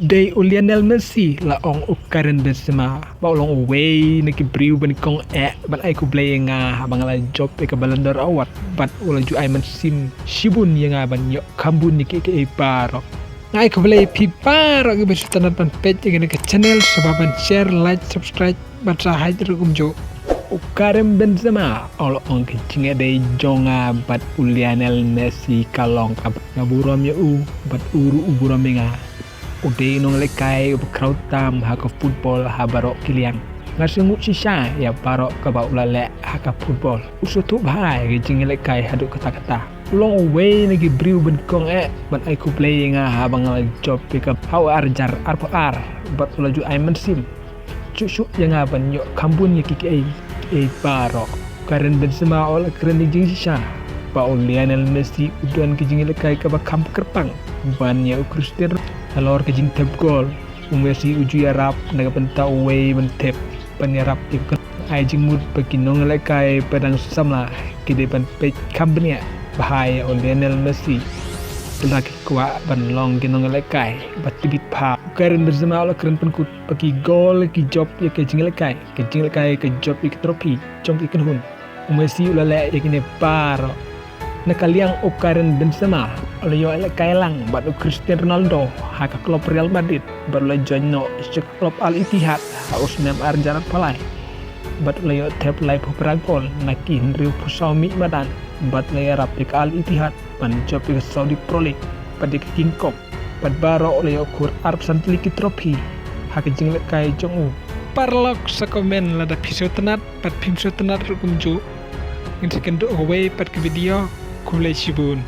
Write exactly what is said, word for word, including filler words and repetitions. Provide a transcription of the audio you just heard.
Dei u Lionel Messi la ong u Karim Benzema ba u long uwei na ki briew ba nyngkong eh ban ai khublei ïa nga haba nga la jop ïa ka Ballon d'Or Award bad u la ju ai mynsiem shibun ïa nga ban ïoh kham bun ïa kiei kiei baroh. Nga ai khublei ïa phi baroh kiba shu tynnat ban peit ïa kane ka channel, sngewbha ban share, like, subscribe bad sa hait ruh kumjuh. U Karim Benzema u la ong ka jingïadei jong nga bad u Lionel Messi ka long kaba nga burom ïa u bad u ruh u burom ïa nga. U dei u nongïalehkai uba khraw tam ha ka football ha baroh ki liang. Nga sngewnguh shisha ïa baroh kaba u la leh ha ka football. U sngewthuh bha ïa ka jingïalehkai haduh katta katta. U long uwei na ki briew ba nyngkong eh ban ai khublei ïa nga haba nga la jop ïa ka ha u arhajar arphew ar bad u la ju ai mynsiem shuh shuh ïa nga ban ïoh kham bun ïa kiei kiei baroh. Karim Benzema u la kren da ka jingshisha ba u Lionel Messi u don ka jingïalehkai kaba kham kyrpang ban ïa u Cristiano. Halor ka jingthep gol, u Messi u ju ïarap na ka bynta uwei ban thep ban ïarap ïa ka ai jingmut ba ki nongïalehkai ba dang samla ki dei ban peit kham bniah bha ïa u Lionel Messi. Lada ki kwah ban long ki nongïalehkai ba tbit bha. U Karim Benzema u la kren pynkut ba ki gol ki jop ïa ka jingïalehkai, ka jingïalehkai ka jop ïa ka trophy jong ki kynhun. U Messi u la leh ïa kine baroh. Na ka liang u Karim Benzema u la ïoh ïalehkai lang bad u Cristiano Ronaldo ha ka club Real Madrid bad u la join noh sha ka club Al Ittihad ha u snem arhajar arphew lai bad u la ïoh thep laiphew phra gol na ki hynriewphew saw miej madan bad u la ïarap ïa ka Al Ittihad ban jop ïa ka Saudi Pro League bad ïa ka King Cup. Bad baroh u la ïoh khur arphew san tylli ki trophy ha ka jingïalehkai jong u. Paralok, sa comment lada phi sngewtynnat bad phim sngewtynnat ruh kumjuh. Ngin sa ïakynduh ha kawei pat ka video. Khublei shibun.